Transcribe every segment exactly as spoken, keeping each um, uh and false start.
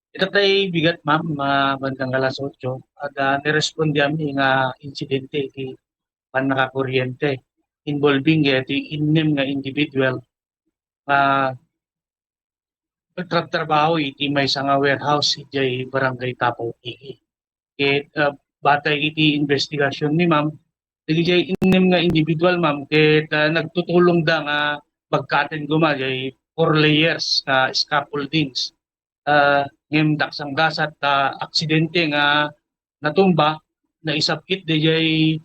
Ita tay bigat, ma'am, ah, bandang alas otso, at, ah, nirespondianmi nga insidente iti pannakakuryente involving iti innem nga individual nga nagtratrabaho iti maysa nga warehouse idiay Barangay Tapaw Tigi. Ket, ah, batay iti investigasyon ni ma'am, dagidiay innem nga individual, ma'am, ket, ah, nagtutulongda nga bagkaten koma diay four layers nga scaffoldings. Ah, ngem daksanggasat ta aksidente nga natumba, naisab-it diay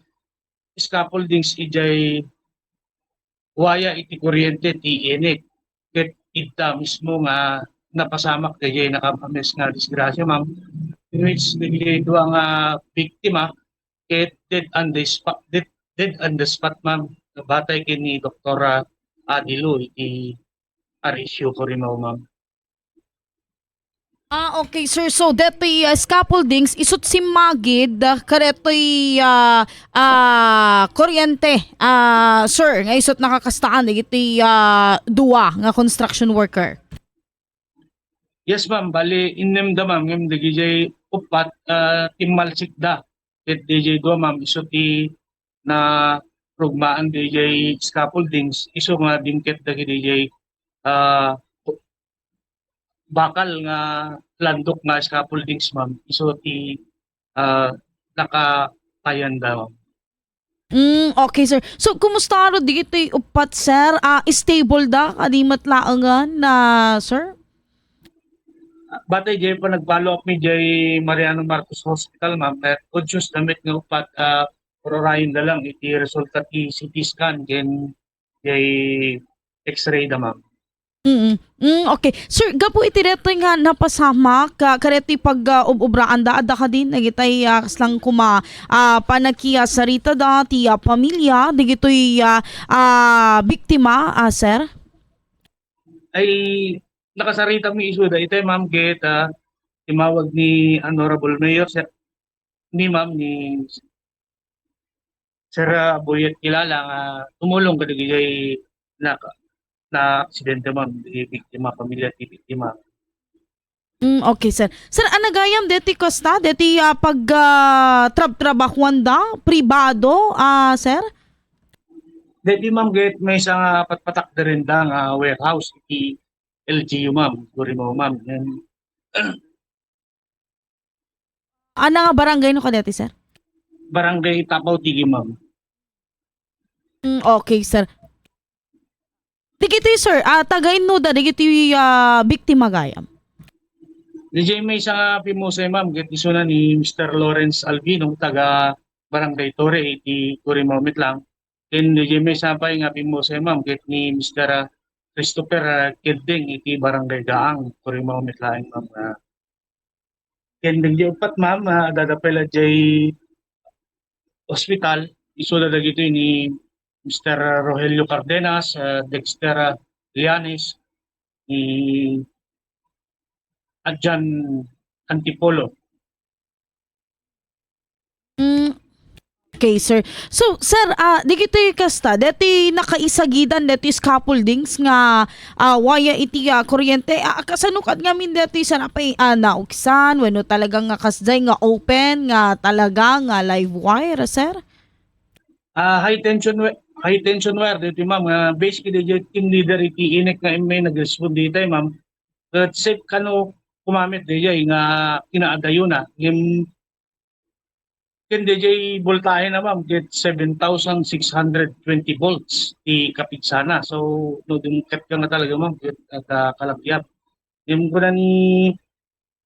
scaffoldings idiay waya iti kuryente ti inik. Ket ita mismo nga napasamak daydiay nakaam-ames nga disgrasya, ma'am. In which dagiti dua nga biktima ket dead on the spot, dead, dead on the spot, ma'am. Batay ken ni Doktor Adilo iti R S U Curimaw, ma'am. Ah, okay, sir. So, detoy, ah, scaffoldings, isut' simmagid, ah, kadetoy, ah, ah, kuryente, ah, sir, nga isut' nakakastaan dagiti, ah, dua nga construction worker. Yes, ma'am. Bali, innem da, ma'am. Ngem dagidiay uppat, ah, timmalsikda. Ket diay dua, ma'am, isu ti narugmaan diay scaffoldings, isu nga dimket dagiti diay, ah, bakal nga landok nga scaffoldings, ma'am, isu ti, ah, nakapayanda, ma'am. Mm, okay, sir. So, kumusta aro digitoy uppat, sir? Ah, stable da? Kadi met laengen na, sir? Batay diay panag-follow up mi diay Mariano Marcos Hospital, ma'am, ket conscious da met nga uppat, ah, ururayen da lang iti resulta ti C T scan ken diay X-ray da, ma'am. Mm. Mm, okay. Sir, gapu iti detoy nga napasamak, ah, kadetoy pag, ah, ub-ubraan da, adda kadi dagitay, ah, kaslang koma, ah, pannakisarita da ti, ah, pamilya, dagitoy, ah, ah, biktima, ah, sir? Ay, nakasarita mi isu da itay, ma'am, ket, ah, timawag ni Honorable Mayor, sir, ni ma'am, ni Sir, ah, Boyet Kilala nga tumulong kadagiti naka-, na aksidente, ma'am, di biktima, pamilya ti biktima. Mm, okay, sir. Sir, anagayam deti kasta, deti, ah, pag, ah, trab-trabahuan da, pribado, ah, sir? Deti, ma'am, ket maysa nga patpatak da rin da nga warehouse iti L G U, ma'am, Curimaw, ma'am. Yan. Ano nga barangay no kadeti, sir? Barangay Tapaw Tigi, ma'am. Mm, okay, sir. Digiti, sir, ah, taga inno da digiti, ah, biktima gayam? Diay maysa nga pimusay, ma'am, ket isuna ni Mister Lawrence Albino, taga Barangay Torre, iti Curimaw met lang. Ken diay maysa pay nga pimusay, ma'am, ket ni Mister, ah, Christopher, ah, Kidding, iti Barangay Gaang, Curimaw met laeng, ma'am, nga Ken dagiti uppat, ma'am, ah, adda pay la diay ospital, isu da dagitoy ni Mister Rogelio Cardenas, ah, Dexter, ah, Lianes, ni Adjan Antipolo. Mm. Okay, sir. So, sir, ah, digitoy kasta, deti nakaisagidan, deti scaffoldings nga, ah, waya iti, ah, kuryente. Ah, kasano kad ngamin deti, sir, apay, ah, nauksan, wenno talaga nga kasdiay nga open, nga talaga nga live wire, sir? Ah, high tension wi-, high tension wire deti, ma'am. Ah, basically, diay team leader iti inek nga immay nag-respond dita, ma'am. Ket safe kano kumamit diay nga kinaadayona. Ngem ken diay voltahe na, ma'am, ket seven thousand six hundred twenty volts ti kapigsana. So, no, dumungket ka nga talaga, ma'am, ket, ah, kalagyan. Ngem kuna ni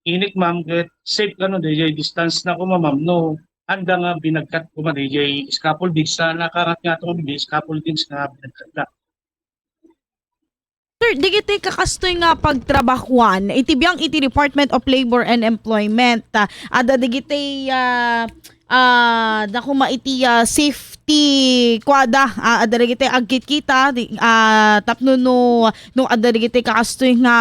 inek, ma'am, ket safe kano diay distance na koma, ma'am, no, anda nga binagkat koma diay scaffolding sa nakangat nga to, diay scaffoldings nga binagkat na. Sir, digiti kakastoy nga pagtrabahuan, iti biang iti Department of Labor and Employment, ah, adda digiti, ah, ah, dakuma iti, ah, safety kuada, ah, adda digiti agkitkita, di, ah, tapno no, no adda digiti kakastoy nga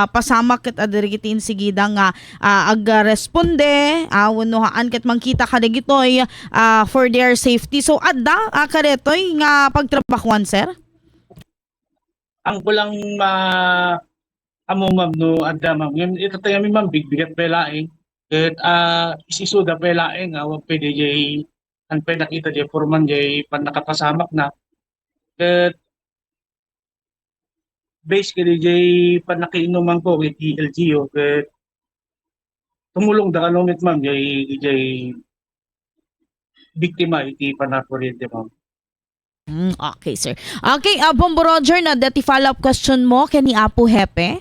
pasamak ket adda digiti insigida nga, ah, agresponde, ah, wenno haan ket mangkita kadagitoy, ah, for their safety. So, adda, ah, kadetoy nga pagtrabahuan, sir? Ang kulang ma-, Ammo, ma'am, no adda, ma'am. Ngem ita tayo, ma'am, bigbigat pay laeng. Ket, ah, is-isuda pay laeng, awan pay diay, an pay nakita diay foreman diay pannakapasamakna. Ket base kadi diay pannakiinuman ko iti L G U, ket tumulongda kano met, ma'am, diay, diay biktima iti panagkuryente, ma'am. Mm, okay, sir. Okay, ah, Bombo Roger, no adda ti follow-up question mo ken ni Apo Hepe?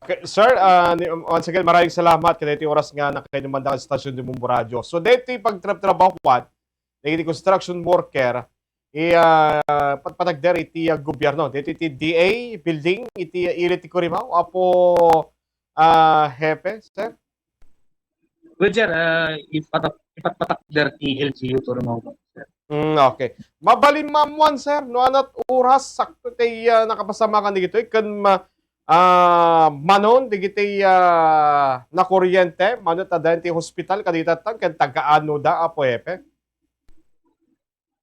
Okay, sir, ah, ni-, once again, maraming salamat kadaytoy oras nga nakainumanda ka sa stasyon ni Bombo Radio. So, daytoy pagtrabtrabahuan, dagiti construction worker, i-, ah, patpatagder iti, ah, gobyerno. Daytoy iti D A building, iti, ah, ili ti Kurimaw, Apo, ah, Hepe, sir? Well, sir, ah, ipatak-, ipatpatakder ti L G U Kurimaw, sir. Mm, okay. Mabalin maammuan, sir, no anat oras sakto ti, ah, nakapasamakan dagitoy ken ma-, ah, manon dagiti, ah, nakuryente, mano ta dayon ti hospital, kadita tan, ken taga-ano da, Apo Hepe?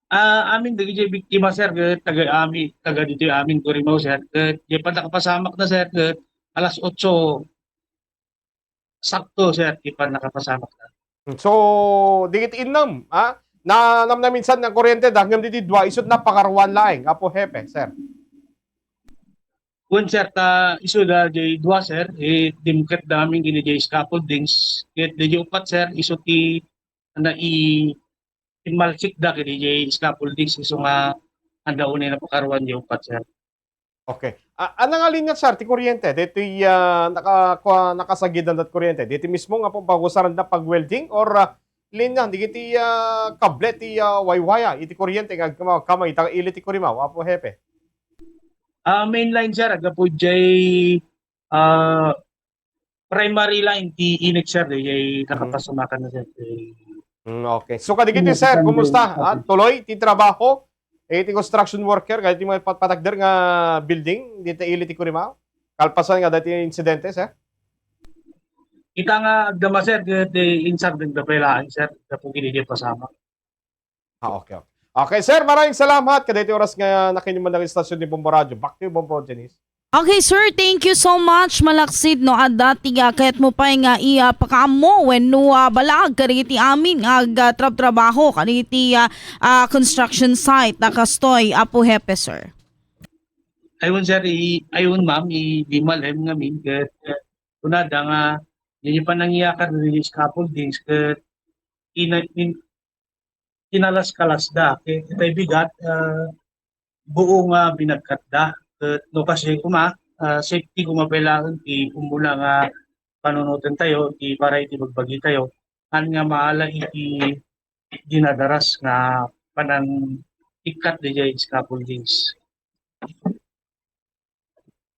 Ah, amin dagiti biktima, sir, ket taga ami, taga ditoy amin, Kurimaw, sir. Ket diay pannakapasamakna, sir, ket alas otso sakto, sir, ti pannakapasamakna. So, dagiti innem, ah, na, namnaminsan nga kuryente da, ngem dagiti dua, isut napakaruan laeng, Apo Hepe, sir. Wen, sir, ta isuda diay dua, sir, eh, dimketda amin ken diay scaffoldings. Ket diay uppat, sir, isu ti, na i-, immalsikda ken diay scaffoldings, isu nga adda unay napakaruan diay uppat, sir. Okay. Ah, ania nga linya, sir, ti kuryente? Ditoy, ah, naka-, kua-, nakasagidan dat kuryente. Dito mismo nga pag-usaranda pag-welding or, ah, linya, dagiti, ah, kable ti, ah, waywaya, iti kuryente nga agkama-, kama ita ili ti Kurimaw, Apo Hepe? Ah, main line, sir, aggapu diay, ah, primary line ti init, sir, diay nakapasamakan na, sir. Mm, okay. So, kadagiti, sir, kumusta? Ah, tuloy ti trabaho? Eh, ti construction worker, kadagiti mga pat-, patagder nga building, dita ili ti Kurimaw? Kalpasan nga dati insidente, sir? Ita nga agdama, sir, ket, eh, insardeng da pay laeng, sir, gapu iti diay pasamak. Ah, okay, okay. Okay, sir, maraming salamat. Kadaytoy oras nga nakinuman ng istasyon ni Bombo Radio. Back to you, Bombo Janice. Okay, sir, thank you so much. Malaksid no adda ti, ah, kayat mo pay nga ipakaammo wenno, ah, balag kadagiti amin nga agtrabtrabaho kadagiti, ah, ah, construction site na kastoy, Apo Hepe, sir. Ayun, sir, i-, ayun, ma'am, i-, di malem ngamin ket, eh, kunada nga, diay panangyakar dagiti scaffoldings ket ina-, in-, kinalas-kalasda. Ket itay bigat, ah, buo nga binagkatda. Ket no kasi koma, ah, safety koma pay laeng ti umuna nga panunoten tayo, ti para iti bagbagi tayo, haan nga maala iti dinadaras nga panang-ikkat diay scaffoldings.